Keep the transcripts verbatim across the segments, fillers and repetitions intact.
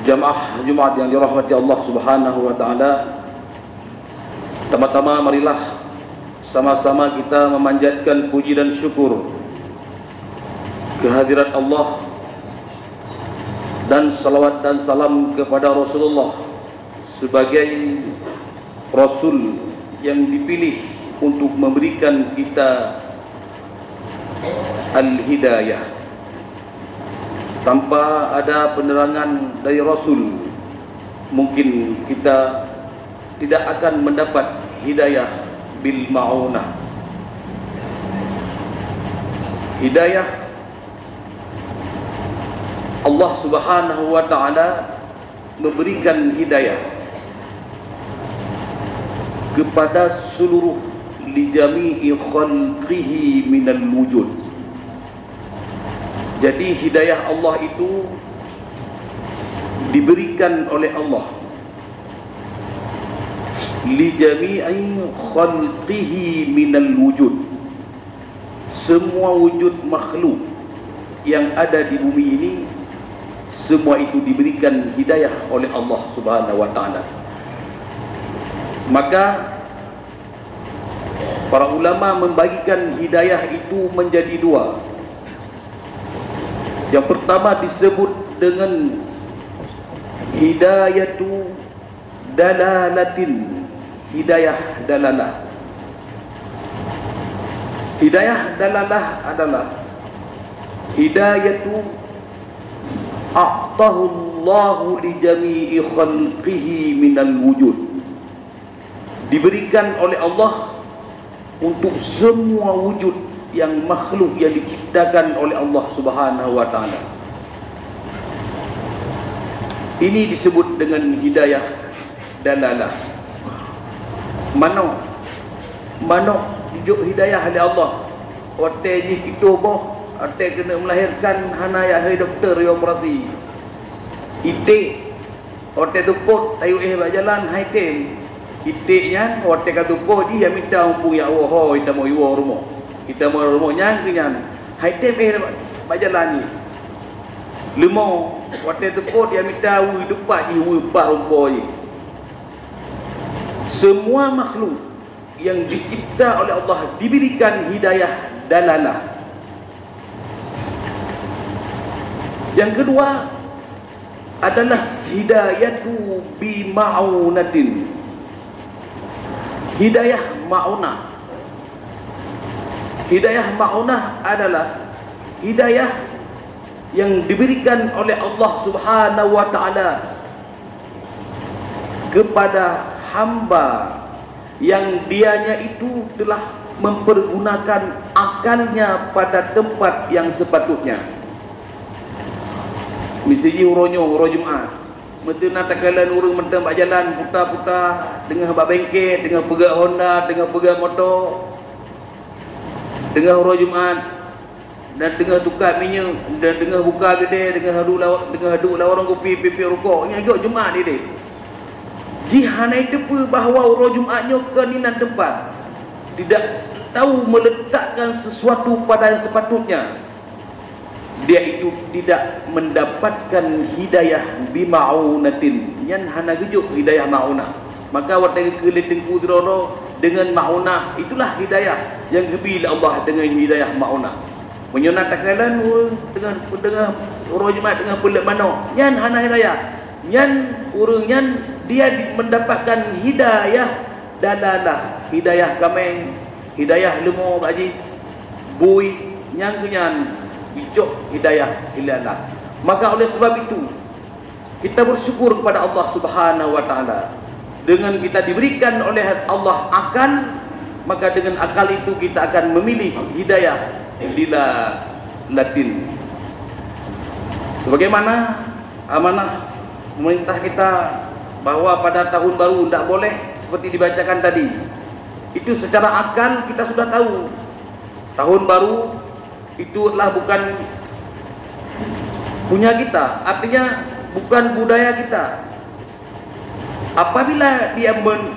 Jamaah Jumat yang dirahmati Allah Subhanahu wa taala, pertama-tama marilah sama-sama kita memanjatkan puji dan syukur kehadirat Allah dan salawat dan salam kepada Rasulullah sebagai Rasul yang dipilih untuk memberikan kita al-hidayah. Tanpa ada penerangan dari Rasul, mungkin kita tidak akan mendapat hidayah bil ma'unah. Hidayah, Allah Subhanahu wa taala memberikan hidayah kepada seluruh, li jami'i khalqihi minal wujud. Jadi, hidayah Allah itu diberikan oleh Allah li jami'i khalqihi minal wujud. Semua wujud makhluk yang ada di bumi ini, semua itu diberikan hidayah oleh Allah Subhanahu wa taala. Maka, para ulama membagikan hidayah itu menjadi dua. Yang pertama disebut dengan hidayatu dalalatin, hidayah dalalah. Hidayah dalalah adalah hidayatu a'tahullahu li jami'i khalqihi minal wujud. Diberikan oleh Allah untuk semua wujud yang makhluk yang diciptakan oleh Allah Subhanahu wa taala. Ini disebut dengan hidayah dalalah. Manok, manok dijok hidayah lé Allah. Watée jih kituh boh, watée keuneuk melahirkan hana jak hai dokto jioperasi. Iték, watée teupot tayue éh bak jalan hai tem. Iték nyan watée ka teupot jih jak mita muphom jak woe, ho, ita mo iwoe rumoh. Ita mo rumoh nyan keu nyan hai tem éh bak jalan jih. Leumo, watée teupot jak mita wie, teupat jih wie pat rumpok jih. Semua makhluk yang dicipta oleh Allah diberikan hidayah dalalah. Yang kedua adalah hidayatu bi ma'unatin. Hidayah ma'unah. Hidayah ma'unah adalah hidayah yang diberikan oleh Allah Subhanahu wa taala kepada hamba yang dianya itu telah mempergunakan akalnya pada tempat yang sepatutnya. Miseujih uroe nyoe, uroe Jumat, meuteuna takalon ureuëng mantong bak jalan puta-puta, teungoh bak bengke, teungoh peugah honda, teungoh peugah moto, teungoh uroe Jumat, dan teungoh tukat minyeuk, dan teungoh buka keudè, teungoh adu lawa-, teungoh adu lawan ureuëng kupi, piep-piep rukok, nyan jok Jumat ideh. Jih hana jiteupeue bahwa uroe Jumat nyoe kon inan teumpat. Tidak tahu meletakkan sesuatu pada yang sepatutnya. Dia itu tidak mendapatkan hidayah bima'unatin. Nyan hana geujok hidayah ma'unah. Maka watée geukheun lé teungku sidroe-droe deungon ma'unah, itulah hidayah nyang geubri lé Allah deungon hidayah ma'unah. Meunyoe na takalon ureuëng teungoh, teungoh uroe Jumat teungoh peuleuek manok, nyan hana hidayah. Nyan ureuëng nyan dia di-, mendapatkan hidayah dalalah, hidayah kaméng, hidayah leumo bak jih, bui, nyang keu nyan jicok hidayah dalalah. Maka oleh sebab itu, kita bersyukur kepada Allah Subhanahu wa taala. Dengan kita diberikan oleh Allah akal, maka dengan akal itu kita akan memilih hidayah dalalatin. Sebagaimana amanah pemerintah kita bahwa pada tahun baru ndak boleh seperti dibacakan tadi. Itu secara akal kita sudah tahu. Tahun baru itu adalah bukan punya kita, artinya bukan budaya kita. Apabila dia men-,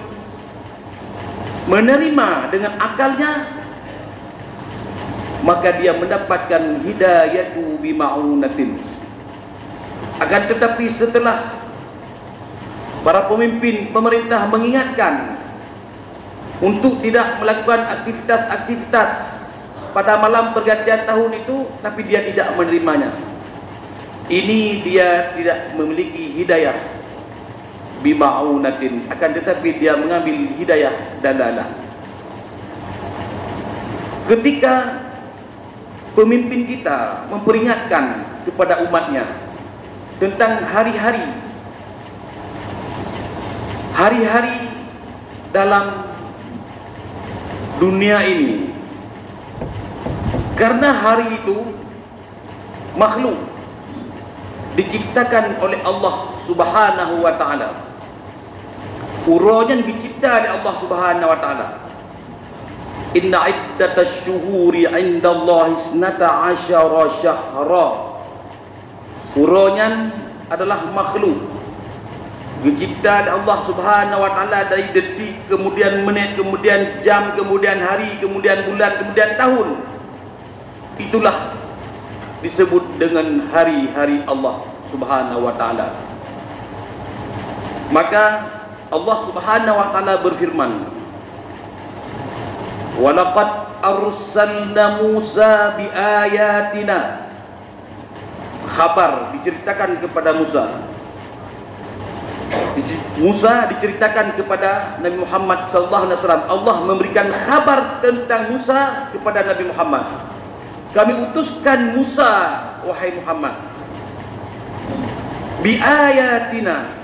menerima dengan akalnya, maka dia mendapatkan hidayatu bima'unatin. Akan tetapi, setelah para pemimpin pemerintah mengingatkan untuk tidak melakukan aktivitas-aktivitas pada malam pergantian tahun itu, tapi dia tidak menerimanya. Ini dia tidak memiliki hidayah bima'unatin, akan tetapi dia mengambil hidayah dalalah. Ketika pemimpin kita memperingatkan kepada umatnya tentang hari-hari, hari-hari dalam dunia ini. Karena hari itu makhluk diciptakan oleh Allah Subhanahu wa Ta'ala. Uroe nyan dicipta oleh Allah Subhanahu wa Ta'ala. "Inna iddatasy syuhuri 'indallahi isnata asyara syahra." Uroe nyan adalah makhluk geucipta oleh Allah Subhanahu wa Ta'ala dari detik, kemudian menit, kemudian jam, kemudian hari, kemudian bulan, kemudian tahun. Itulah disebut dengan hari-hari Allah Subhanahu wa Ta'ala. Maka Allah Subhanahu wa Ta'ala berfirman, "Walaqad arsalna Musa biayatina." Khabar diceritakan kepada Musa. Dice-, Musa diceritakan kepada Nabi Muhammad sallallahu alaihi wasallam. Allah memberikan khabar tentang Musa kepada Nabi Muhammad. "Kami utuskan Musa, wahai Muhammad, biayatina."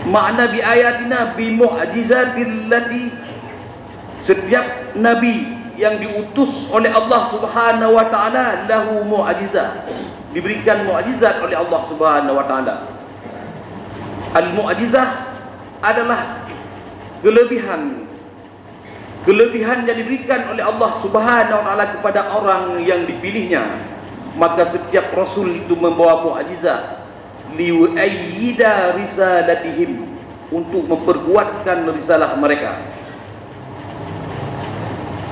Makna biayatina, bimukjizatil lati. Setiap nabi yang diutus oleh Allah Subhanahu wa Ta'ala lahu mukjizat, diberikan mukjizat oleh Allah Subhanahu wa Ta'ala. Al-mukjizah adalah kelebihan, kelebihan yang diberikan oleh Allah Subhanahu wa Ta'ala kepada orang yang dipilihnya. Maka setiap rasul itu membawa mukjizat, liyuayyida risalatihim, untuk memperkuatkan risalah mereka.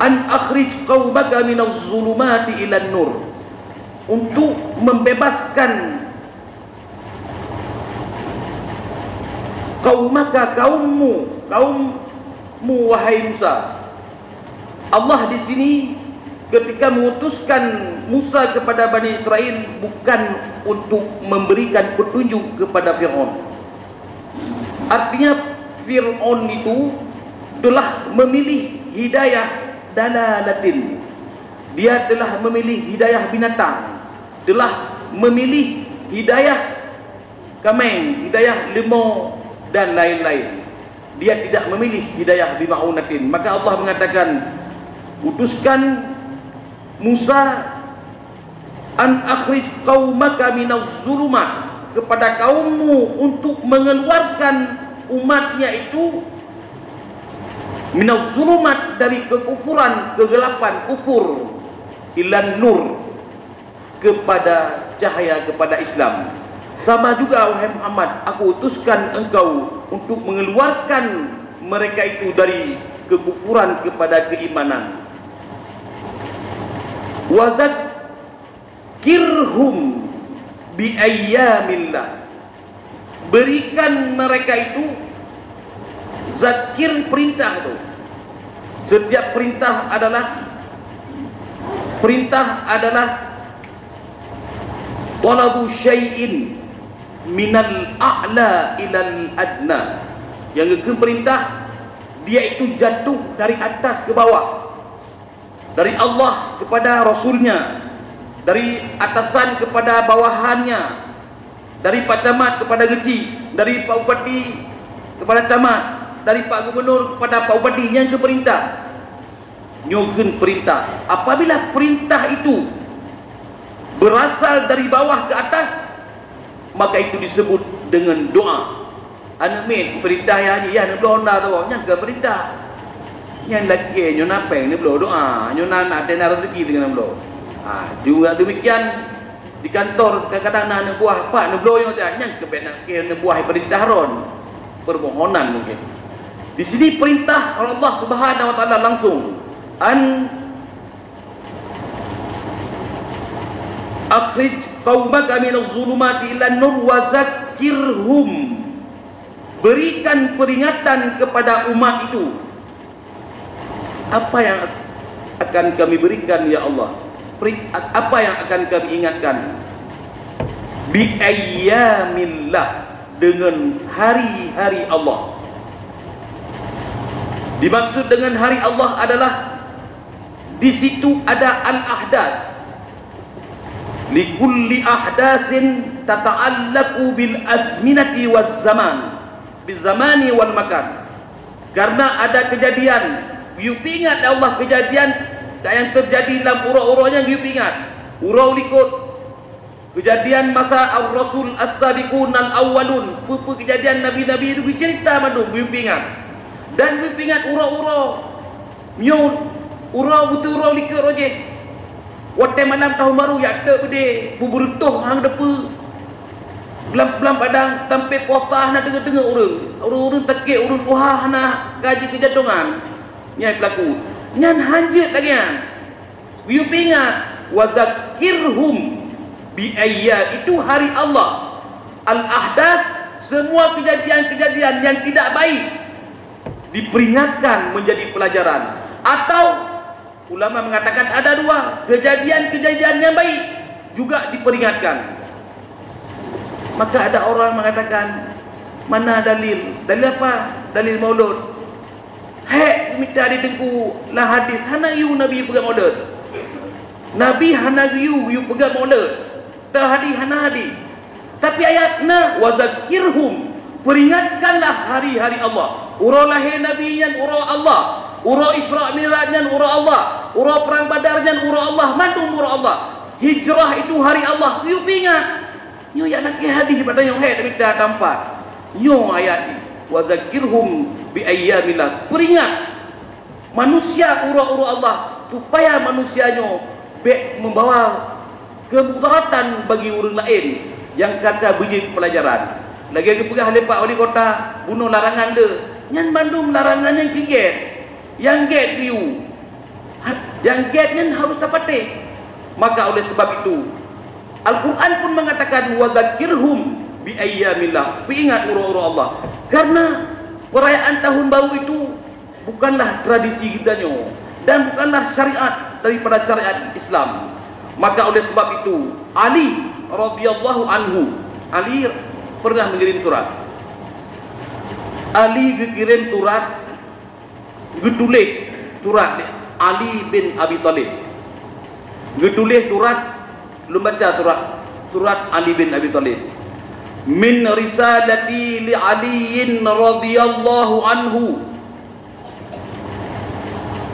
"An akhrij qaumaka minaz zulumati ilan nur," untuk membebaskan qaumaka, kaummu, kaummu, wahai Musa. Allah di sini ketika mengutuskan Musa kepada Bani Israel bukan untuk memberikan petunjuk kepada Firaun. Artinya, Firaun itu telah memilih hidayah dalalatin. Dia telah memilih hidayah binatang, telah memilih hidayah kameng, hidayah leumo, dan lain-lain. Dia tidak memilih hidayah bima'unatin. Maka Allah mengatakan, "Utuskan Musa, an akhrij qaumaka minaz zulumat," kepada kaummu untuk mengeluarkan umatnya itu, minaz zulumat, dari kekufuran, kegelapan, kufur, ilan nur, kepada cahaya, kepada Islam. Sama juga, wahai Muhammad, aku utuskan engkau untuk mengeluarkan mereka itu dari kekufuran kepada keimanan. "Wa zakkirhum bi ayyamillah." Berikan mereka itu, zakir, perintah tu. Setiap perintah adalah, perintah adalah talabu syai'in minal a'la ilal adna. Yang geukheun perintah, dia itu jatuh dari atas ke bawah. Dari Allah kepada Rasulnya, dari atasan kepada bawahannya, dari Pak Camat kepada Geuchik, dari Pak Bupati kepada Camat, dari Pak Gubernur kepada Pak Bupati, nyan keuh peurintah. Nyoe kheun peurintah. Apabila peurintah itu berasal dari bawah ke atas, maka itu disebut dengan doa. Aneuk miet, peurintah yah jih, yah neubloe honda tu, nyan keuh peurintah. Nyan lakée nyoe na péng neubloe doa, nyoe na, na teuh na rezeki teungoh neubloe. Ha, juga demikian di kantor kadang-kadang na aneuk buah, "Pak, neubloe nyoe," nyan keuh bèk na lakée aneuk buah peurintah ron. Permohonan mungkin. Di sini perintah Allah Subhanahu wa Taala langsung, "An akhrij qaumaka minaz zulumati ilan nur wa zakkirhum. Berikan peringatan kepada umat itu. Apa yang akan Kami berikan, ya Allah? Peri-, apa yang akan Kami ingatkan? Bi ayyamillah, dengan hari-hari Allah. Dimaksud dengan hari Allah adalah di situ ada al-ahdas. Likulli ahdasin tata'allaqu bil azminati waz zaman, biz zamani wal makan. Karena ada kejadian, geuyue peuingat lé Allah kejadian nyang teujadi lam uroe-uroe nyan geuyue peuingat. Uroe likot, kejadian masa ar-rasul as-sabiqun al-awwalun, peue-peue kejadian nabi-nabi itu geuceurita mandum geuyue peuingat. Dan geuyue peuingat uroe-uroe nyoe, uroe beutôi uroe likot roh jih. Watée malam tahun baru jak teuk beudé, beubeureutoh hang deupeu. Lam, lam padang sampoe puasa hana teungoh-teungoh ureuëng. Ureuëng-ureuëng sakét, ureuëng tuha hana ka jikeujantongan. Nyan peulaku. Nyan hanjeuet lagée nyan. Geuyue peuingat, wa zakkirhum bi ayya, itu hari Allah. Al-ahdas, semua kejadian-kejadian yang tidak baik diperingatkan menjadi pelajaran. Atau ulama mengatakan ada dua, kejadian-kejadian yang baik juga diperingatkan. Maka ada orang mengatakan, "Mana dalil?" Dalil apa? Dalil maulud. Hék mita di teungku lah hadis, hana yue Nabi peugah maulud. Nabi hana geuyue, geuyue peugah maulud. Teuhadis hana hadis. Tapi ayat na, "Wa zakkirhum," peringatkanlah hari-hari Allah. Uroe lahé Nabi nyan uroe Allah. Uroe Isra Mi'raj nyan uroe Allah. Uroe Perang Badar nyan uroe Allah. Mandum uroe Allah. Hijrah itu hari Allah. Geuyue peuingat. Nyoe nyang lakée hadis bak tanyoe hék tamita tampat. Nyoe ayat nyoe, "Wa zakkirhum bi ayyamillah." Peuingat manusia uroe-uroe Allah, supaya manusia nyoe bék meubawa keumudaratan bagi ureuëng laén nyang ka ka beujeuet peulajaran. Lagée geupeugah lé Pak Wali Kota, bunoe larangan le, nyan mandum larangan nyang keu gét, nyang gét geuyue. Ha, nyang gét nyan harôh tapatéh. Maka oleh sebab itu, Al-Quran pun mengatakan, "Wa zakkirhum bi ayyamillah," peuingat uroe-uroe Allah. Karena perayaan tahun baru itu bukanlah tradisi geutanyoe dan bukanlah syariat daripada syariat Islam. Maka oleh sebab itu, Ali radhiyallahu anhu, Ali pernah mengirim surat. Ali geukirim surat, geutuléh surat lé Ali bin Abi Thalib. Geutuléh surat, lôn baca surat, surat Ali bin Abi Thalib. "Min risalati li Aliyin radhiyallahu anhu.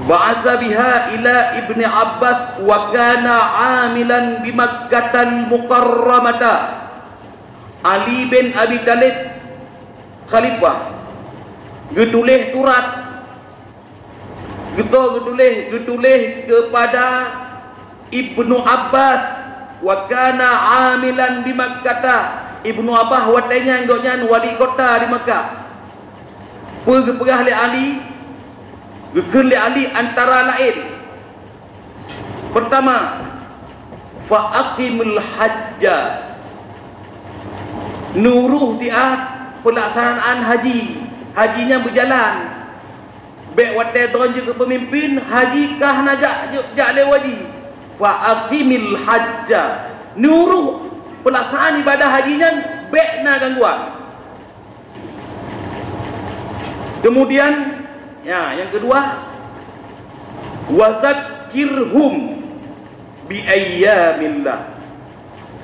Ba'asa biha ila Ibni Abbas wa kana amilan bi Makkatal Mukarramata." Ali bin Abi Thalib, khalifah, geutuléh surat, geuto geutuléh, geutuléh keupada Ibnu Abbas, wa kana amilan bi Makkata. Ibnu Abbas watée nyan gobnyan wali kota di Makkah. Peue geupeugah lé Ali? Geukheun lé Ali antara laén, pertama, "Fa aqimul hajja." Neuroh siat peulaksanaan haji. Haji nyan beujalan. Bék watée droe jeuet keu peumimpin, haji ka hana jak, jak lé haji. "Fa aqimil hajja." Neuroh peulaksanaan ibadah haji nyan bék na gangguan. Kemudian, ya, yang kedua, "Wa zakkirhum bi ayyamillah."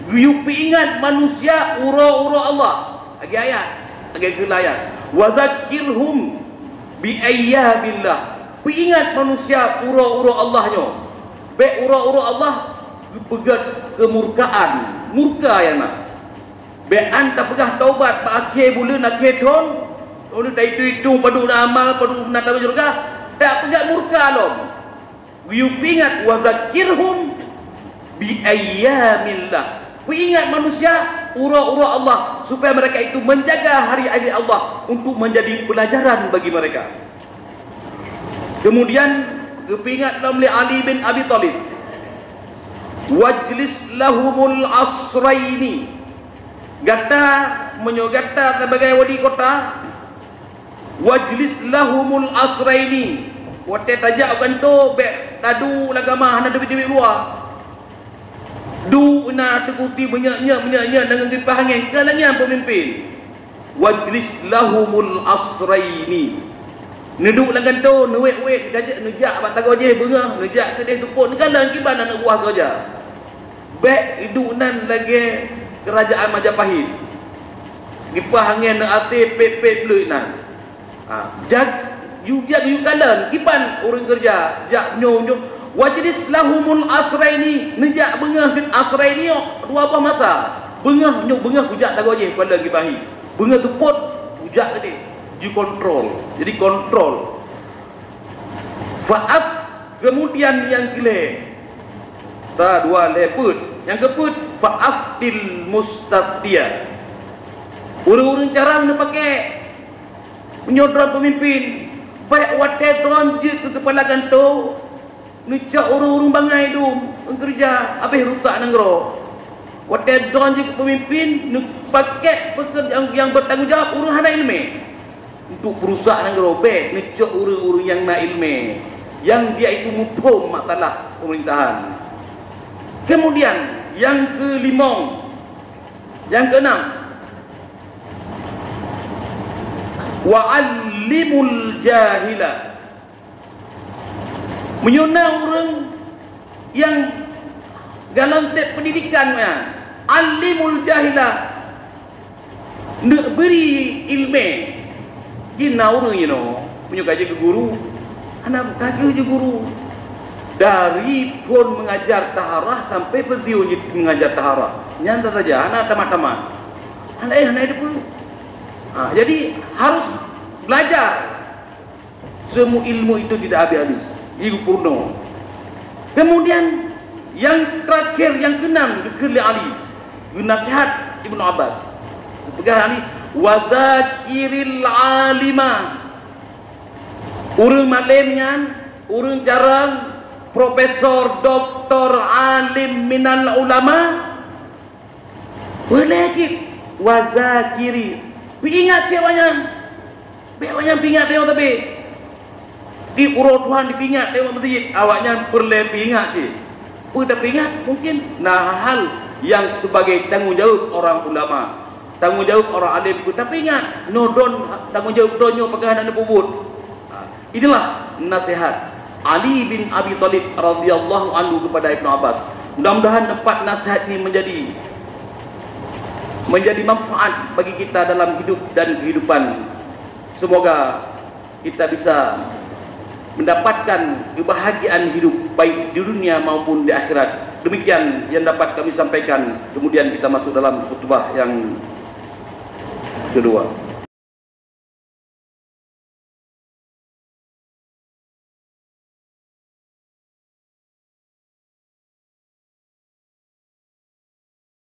Geuyue peuingat manusia uroe-uroe Allah. Lagée ayat, lagée geula ayat. "Wa zakkirhum bi ayyamillah." Peuingat manusia uroe-uroe Allah nyoe. Bék uroe-uroe Allah geupeugét keumurkaan, murka nyang na. Bék an tapeugah taubat bak akhé buleuen, akhé thon, ulôn taitung-itung padub na amal, padub na tabi syeuruga, tapeugah murka lom. Geuyue peuingat, "Wa zakkirhum bi ayyamillah." Peuingat manusia uroe-uroe Allah, supaya mereka itu menjaga hari-hari Allah untuk menjadi pelajaran bagi mereka. Kemudian, geupeuingat lom lé Ali bin Abi Thalib. Wajlis lahumul asraini. Gata, meunyoe gata sebagai wali kota, wajlis lahumul asraini. Watée tajak u kantô, bék tadu lam kama, hana teubiet-teubiet luwa. Duek na teukuti meunyeuk-nyeuk, meunyeuk-nyeuk deungon kipaih angén, keu lagée nyan peumimpén. Wajlis lahumul asraini. Neuduek lam kantô, neuwék-wék, neujak bak sagoe jih beungoh, neujak keudeh seupôt, neukalon kiban aneuk buah sagoe jih. Bék iduek nan lagée keurajaan Majapahit. Kipaih angén neuaté pét-pét bleuet nan. Ha, jak, yue jak yue kalon, kiban ureuëng keureuja, jak nyoe-nyoe. Wajlis lahumul asraini, neujak beungoh asraini nyoe dua boh masa. Beungoh nyoe, beungoh kujak sagoe jih, kalon kiban hi. Beungoh seupôt, kujak keudeh. Jikontrol. Jadi kontrol. Fa'af, kemudian nyang keulhée. Ta dua lhée peuet. Nyang keupeuet, fa'aftil mustaftiya. Ureuëng-ureuëng carông neupaké. Meunyoe droe peumimpén, bék watée droe jeuet keu keupala kantô, neucok ureuëng-ureuëng bangai dum, ureuëng keureuja, habéh rusak nanggroe. Watée droe jeuet keu peumimpén, neupaké peukeuh-, nyang, nyang beutanggong jaweueb ureuëng hana iéleumé. Untuk peurusak nanggroe, bék neucok ureuëng-ureuëng nyang na iéleumé, nyang dia itu muphom masalah pemerintahan. Kemudian, nyang keulimong, nyang keuenam, wa 'allimul jahila. Meunyoe na ureuëng nyang galom teb pendidikan nyan, 'allimul jahila, neubri iéleumé. Jih na ureuëng jinoe, meunyoe ka jeuet keu guru, hana ka jeuet keu guru. Dari phon mengajar taharah sampai peusiôn jeuet mengajar taharah. Nyan saja, hana tamat-tamat. Hana, eh, hana teupeue. Ha, jadi harus belajar. Semua ilmu itu tidak habis-habis. Ilmu purno. Kemudian, yang terakhir, yang keenam, dikheun lé Ali, nasihat Ibnu Abbas. Peugah Ali, "Wazakiril alima." Ureuëng malém nyan, ureuëng carông, profesor, doktor, alim minal ulama, Peureulée cit, wazakiri. Peuingat cit awaknyan. Bék awaknyan peuingat teuh tapi. Di uroe Tuhan dipeuingat teuh meuseujid, awaknyan peureulée peuingat cit. Peue tapeuingat? Mungkin na hal yang sebagai tanggung jaweueb orang ulama, tanggung jaweueb orang alim pun tapeuingat. Nyoe don tanggung jaweueb droeneuh pakon hana neupeubuet. Ha. Inilah nasihat Ali bin Abi Thalib radhiyallahu anhu kepada Ibnu Abbas. Mudah-mudahan empat nasihat ini menjadi, menjadi manfaat bagi kita dalam hidup dan kehidupan. Semoga kita bisa mendapatkan kebahagiaan hidup baik di dunia maupun di akhirat. Demikian yang dapat kami sampaikan. Kemudian kita masuk dalam khutbah yang kedua.